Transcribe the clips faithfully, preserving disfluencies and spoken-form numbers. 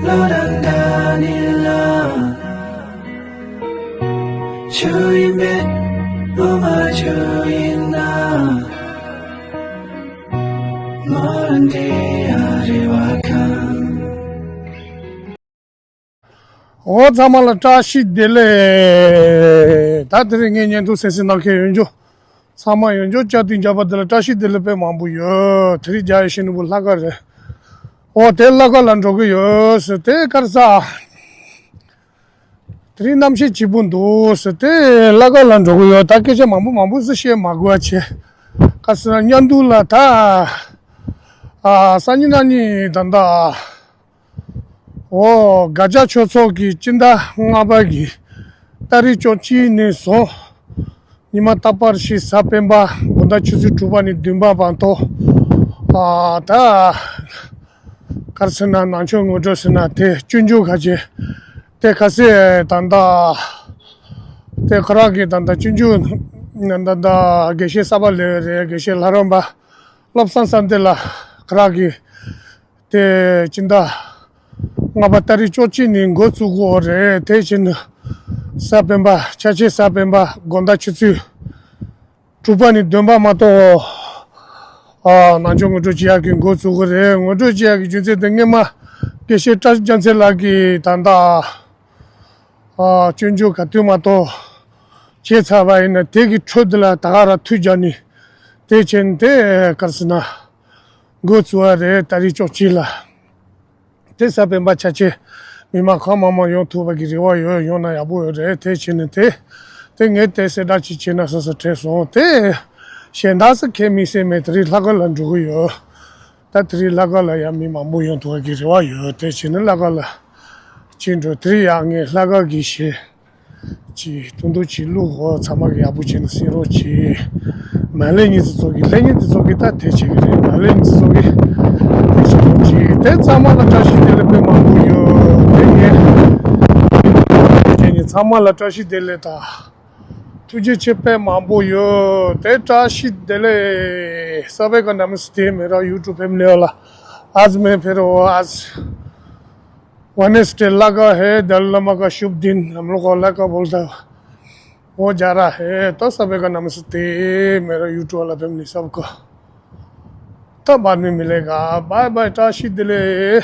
བློ་དང་འདྲ་ནི་ལ། ཆུ་ཡིན་པས་བློ་མ་ཆུ་ཡིན་ན། མོ་རང་དེ་ཡ་རེ་བ་ཁང་། འོ་ཚང་མ་ལ་བཀྲ་ཤིས་བདེ་ལེགས། ད་དེ་རིང་ངའི་བརྙན་ཐུང་གསན་གཟིགས་གནང་མཁན་ཡོད་འཇོ། ཚང་མ་ཡོད་འཇོ་བཅའ་དུས་འཇགས་པ་འདི་ལ་བཀྲ་ཤིས་བདེ་ལེགས་དཔེ་མང་པོ་ཡོད། དེ་རིང་རྒྱ་ཡི་ཤིན་ནུ་བུ་ལྷ་ཁ་རེད། འོ་དེ་ལྷ་ཁ་ལ་འགྲོ་གི་ཡོད་ཟེར་དེ་དཀར་ས། དེ་རིང་གནམ་གཤིས་སྐྱིད་པོ་འདུག་ཟེར་དེ་ལྷ་ཁ་ལ་འགྲོ་གི་ཡོད། ད་སྐད་ཆ་མང་པོ་མང་པོ་ཟིག་བཤད་མ་དགོས་པ་བྱས། ག་ཟེར་ན་མཉམ་དུ་ལ་ད། ཨ་སང་ཉིན་གནངས་ཉིན་ད་ལྟ། འོ་དགའ་ལྕག་ཆོས་ཚོགས་ཀྱི་སྤྱི་ཟླ་ལྔ་པ་གི་ཏ་རིག་བཅོ་གཅིག་ནས་བཟུང་ཉི་མ་རྟག་པར་ཤི་གཟའ་སྤེན་པ་དགོང་དག་ཆུ་ཚོད་དྲུག་པ་ནས་བདུན་པ་བར་དུ། ཨ་ད་གར་སེ་ན་ནང་ཆོས་ངོ་སྤྲོད་ཟེར་ན་དེ་སྤྱོད་འཇུག་ག་ཅེ་དེ་ག་སེ་ད་ལྟ་དེ་ཁོ་རང་གི་ད་ལྟ་སྤྱོད་འཇུག་ད་ལྟ་དགེ་བཤེས་གསར་པ་ལས་རེད། དགེ་བཤེས་ལྷ་རམས་པ་བློ་བཟང་བསམ་གཏན་ལགས་ཁོ་རང་གི་དེ་སྤྱི་ཟླ་ལྔ་པ་ཏ་རིག་བཅོ་གཅིག་ནས་འགོ་བཙུགས་ཀྱི་ཡོད་རེད། དེ་བྱས་ནས་གཟའ་སྤེན་པ་ཆ་ཆེ་གཟའ་སྤེན་པ་དགོང་དག་ཆུ་ཚོད་དྲུག་པ་ནས་བདུན་པ་མ་གཏོགས། ཨ་ནང་ཆོས་ངོ་སྤྲོད་བྱེད་ཡག་གི་འགོ་བཙུགས་ཀྱི་རེད། ངོ་སྤྲོད་བྱེད་ཡག་གི་རྒྱུ་མཚན་དེ་སྔས་མ་དགེ་བཤེས་བཀྲ་ཤིས་རྒྱལ་མཚན་ལགས་ཀྱིས་ད་ལྟ་ཨ་སྤྱོད་འཇུག་ག་དུས་མ་གཏོགས་བྱས་ཚར་བ་ཡིན་ན་དེ་གི་འཕྲོ་འདི་ལ་ད་ག་རང་མཐུད་རྒྱག་ནས་དེ་བྱས་ནས་དེ་གར་སེ་ན་འགོ་བཙུགས་པ་རེད། ཏ་རིག་བཅོ་གཅིག་ལ། དེ་གཟའ་སྤེན་པ་ཆ་ཆེ་མི་མང་གང་མང་མང་ཡོང་ཐུབ་པ་གི་རེ་བ་ཡོད། ཡོང་ན་ཡག་པོ་ཡོད་རེད། དེ་བྱས་ནས་དེ་དེ་ངས་དེ་གསལ་བསྒྲགས་ཅིག་བྱས་ན་བསམ་བསམ་དྲན་སོང་། དེ་གཞན་དག་ས་ཁས་མི་སེ་མེད། དེ་རིང་ལྷ་ཁ་ལ་འགྲོ་གི་ཡོད། ད་དེ་རིང་ལྷ་ཁ་ལ་ཡང་མི་མང་པོ་ཡོང་ཐུབ་པ་གི་རེ་བ་ཡོད། དེ་བྱས་ནས་ལྷ་ཁ་ལ་ཅིག་འགྲོ། དེ་རིང་ཡང་ངས་ལྷ་ཁ་གི་གཞས་ཅིག་ཏུང་ཏུང་ཅིག་བླུག་འོ། ཚང་མ་གི་ཡག་པོ་བྱས་ནས་གསན་རོགས་གྱིས། མ་ལེ་ཉི་ཚེ་ཚོགས་ཀྱི་ལྷ་ཉི་ཚེ་ཚོགས་ཀྱི་ད་དེ་བྱེད་ཀྱི་རེད། མ་ལེ་ཉི་ཚེ་ཚོགས་ཀྱི་དེ་བྱེད་རོགས་གྱིས། དེ་ཚང་མ་ལ་བཀྲ་ཤིས་བདེ་ལེགས་དཔེ་མང་པོ་ཡོད། དེ་ངས་ཁྱེད་ཉིད་ཚང་མ་ལ་བཀྲ་ཤིས་བདེ་ལེགས་དང་ཐུགས་རྗེ་ཆེ་དཔེ་མང་པོ་ཡོད། དེ་བཀྲ་ཤིས་བདེ་ལེགས། सबैको नमस्ते। मेरो YouTube family वाला। आज मैं फिर वो आज वेडनेसडे लगा है, दलाई लामा का शुभ दिन, हम लोग को लगा बोलता है, वो जा रहा है। तो सभी को नमस्ते, मेरा YouTube वाला फैमिली सबको। तो बाद में मिलेगा, बाय बाय, टाशी दिले।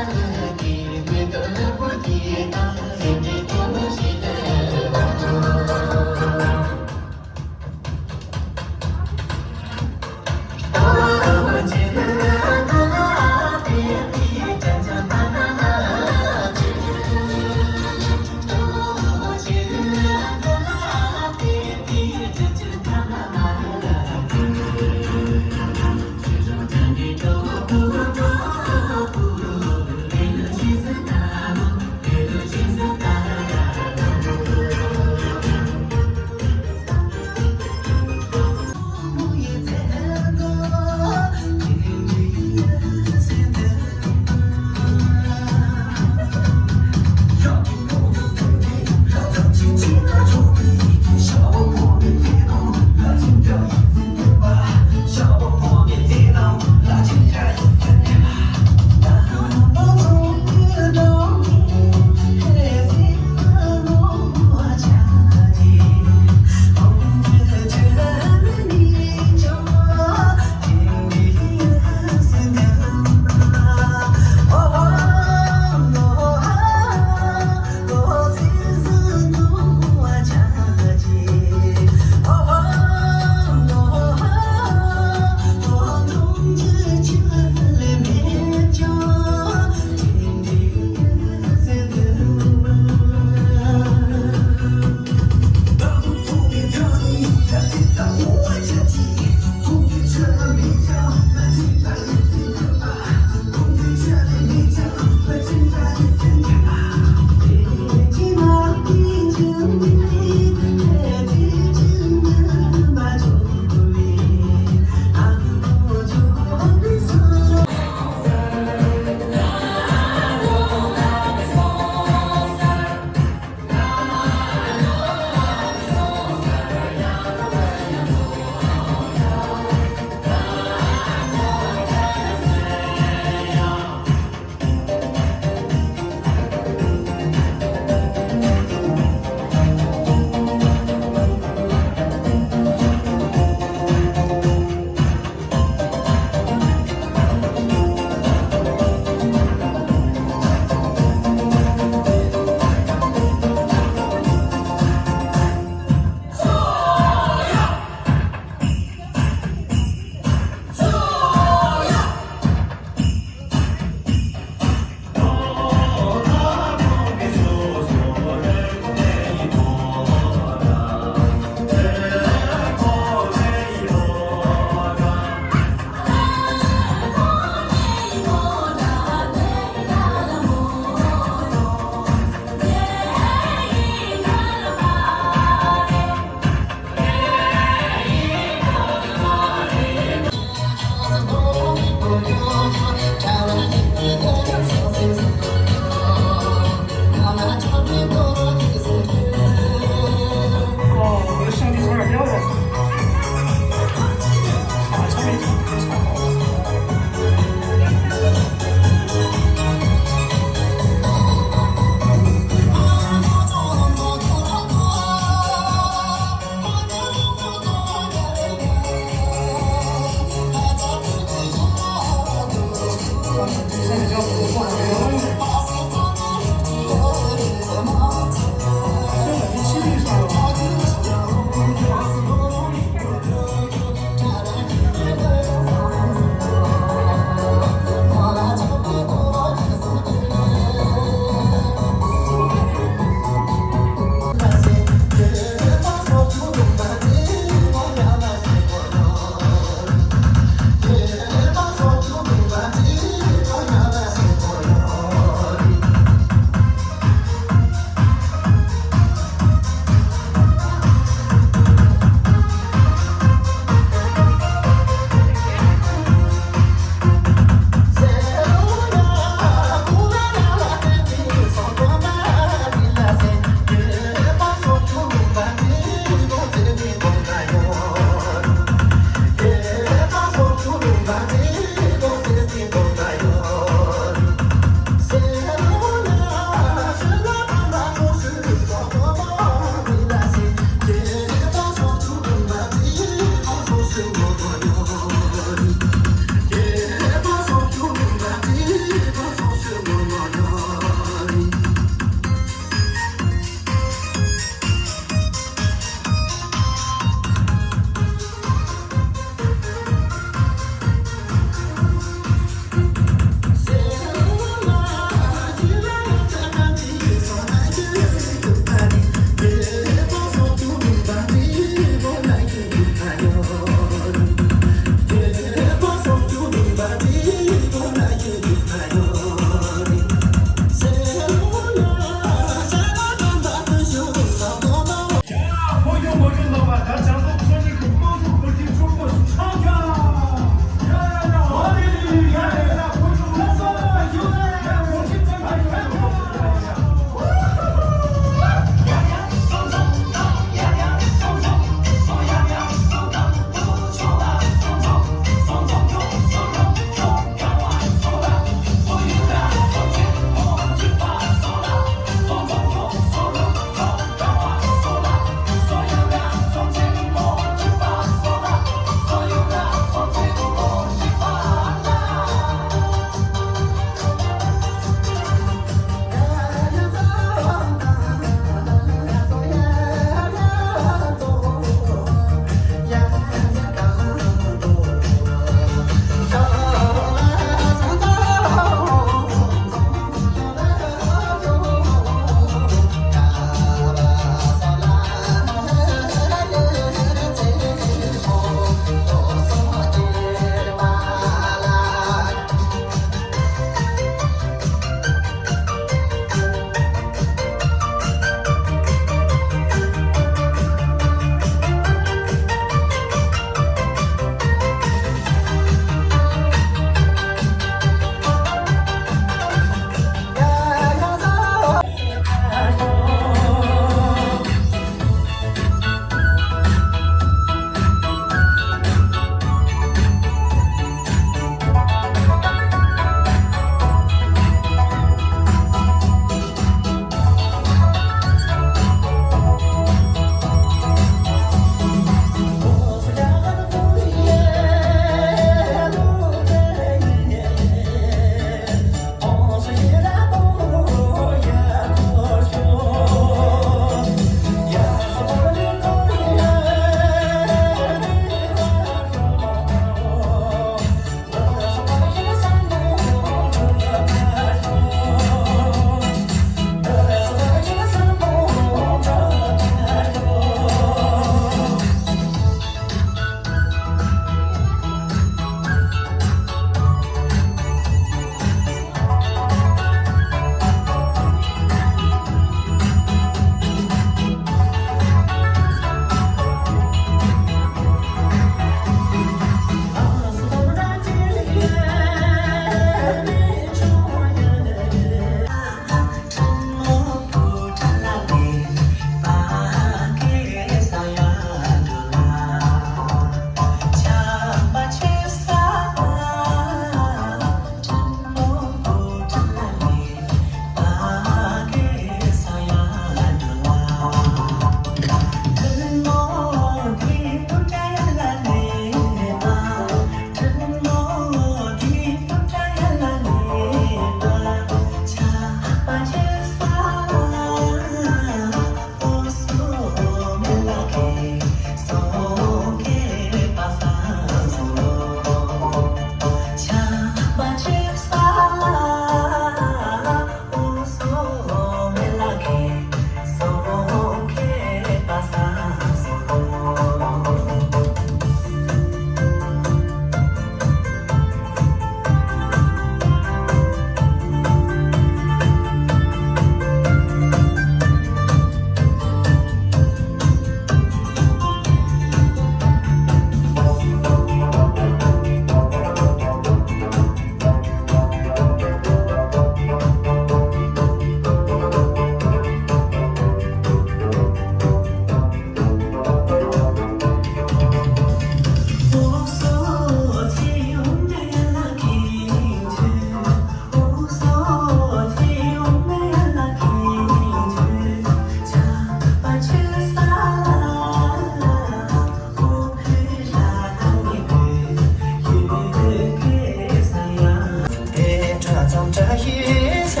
ཙམ་བཀྲ་ཤིས་ཤ་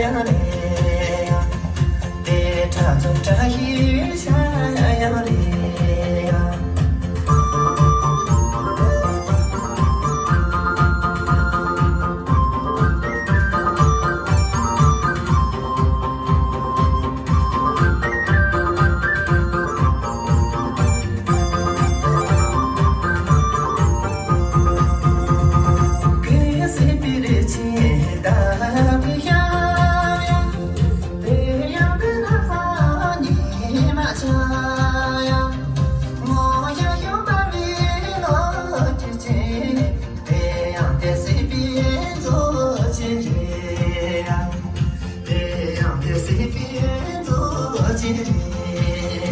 ཡང་རེད་ཡ། དེ་ཁྲ་ཙམ་བཀྲ་ཤིས་ཤ་ཡང་རེད་ཡ། དེ་ཡང་དེ་སྲིད་པའི་མཛོད་ཅིག་རེད་ཡ། དེ་ཡང་དེ་སྲིད་པའི་མཛོད་ཅིག་རེད་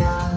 ཡ།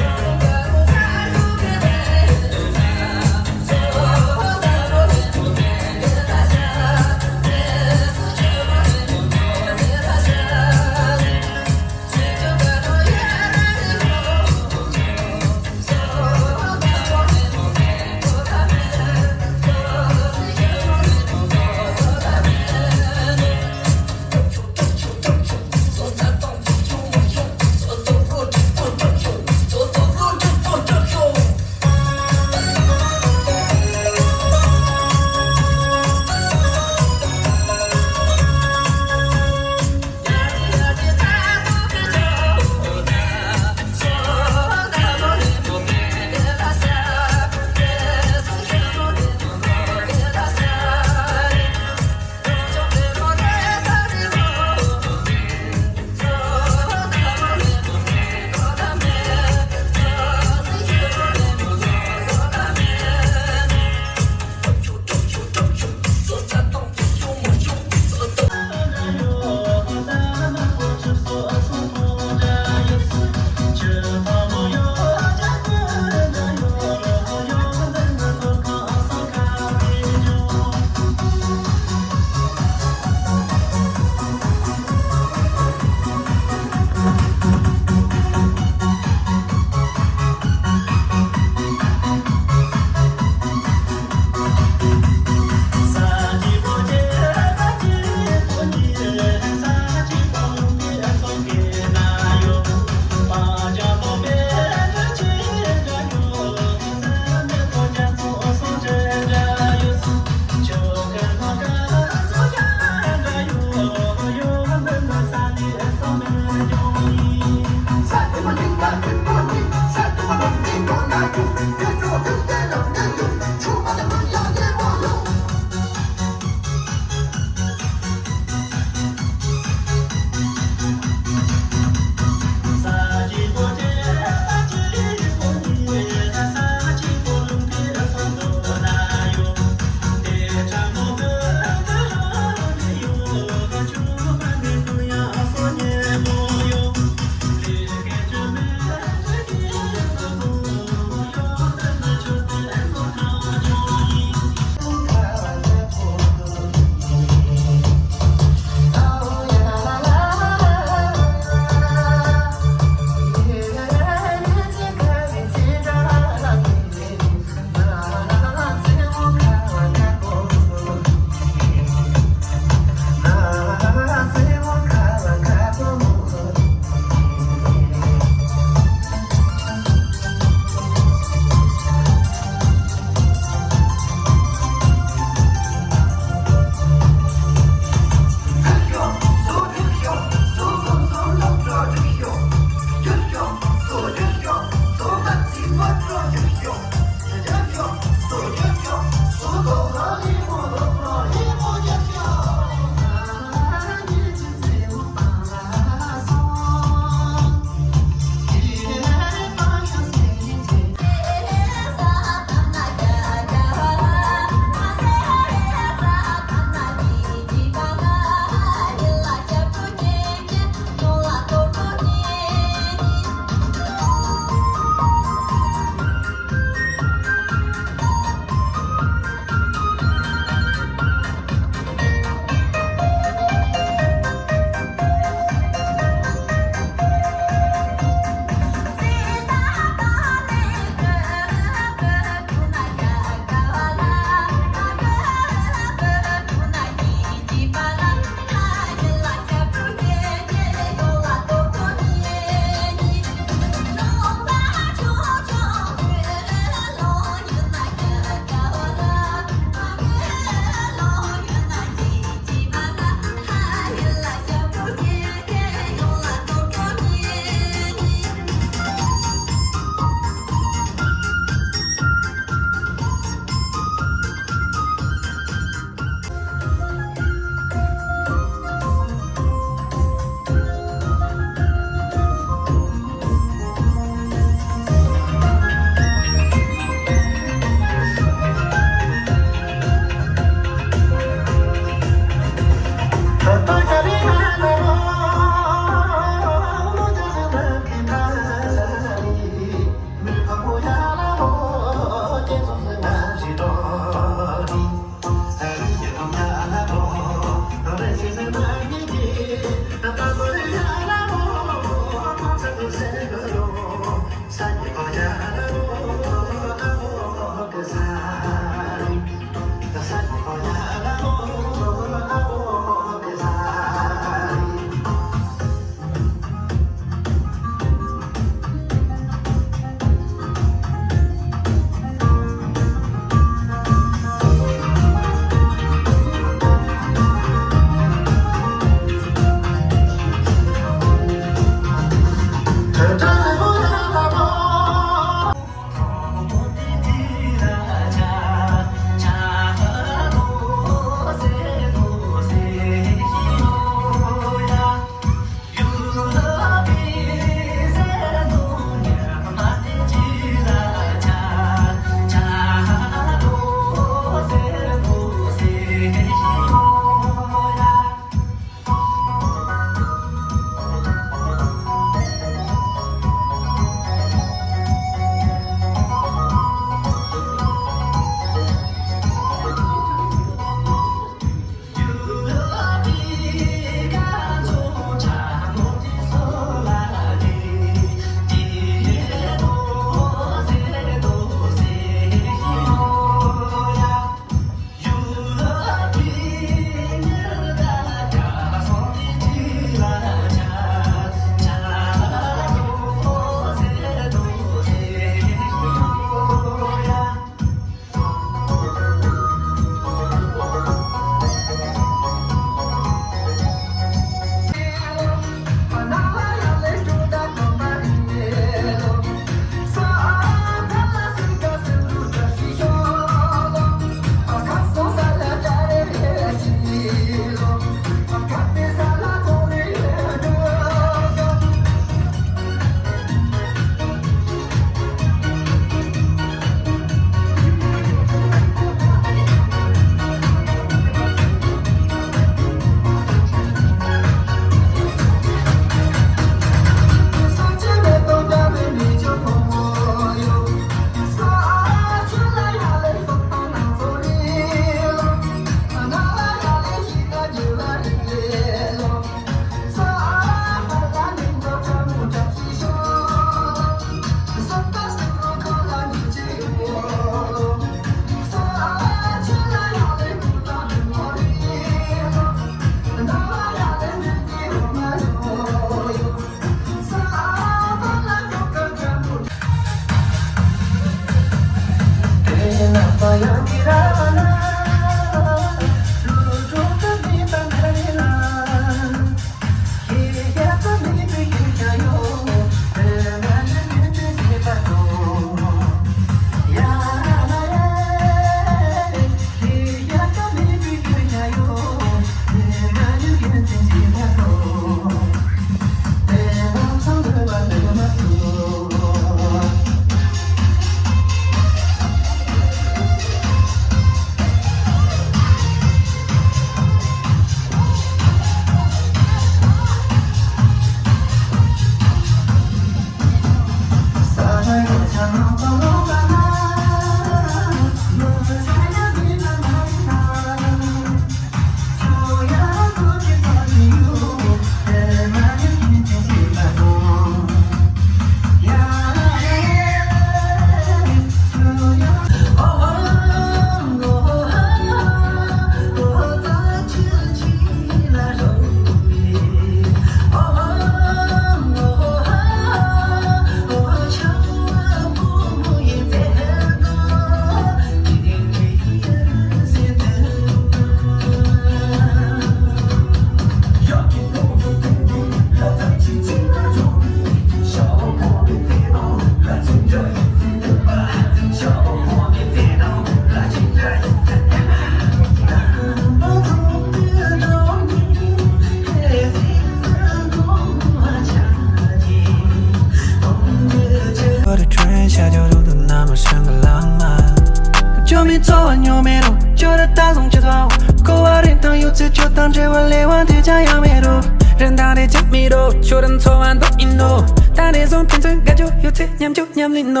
འཚོ་བ་ཉོ་མེད་རོ། ཁྱོད་ར་ད་བཟུང་ཆེ་ཚ་འོ། ཁོ་བ་རིན་ཐང་ཡོད་ཚེ་ཁྱོད་དང་འབྲེལ་བ་ལས་བ་དེ་ཅང་ཡང་མེད་རོ། རིན་ཐང་རེ་ཅང་མེད་རོ། ཁྱོད་ར་འཚོ་བ་འདོད་ཡིན་ནོ། ད་ནས་བཟུང་ཕན་ཚུན་དགའ་སྐྱོ་ཡོད་ཚེ་མཉམ་སྐྱོ་མཉམ་ལེན་ནོ།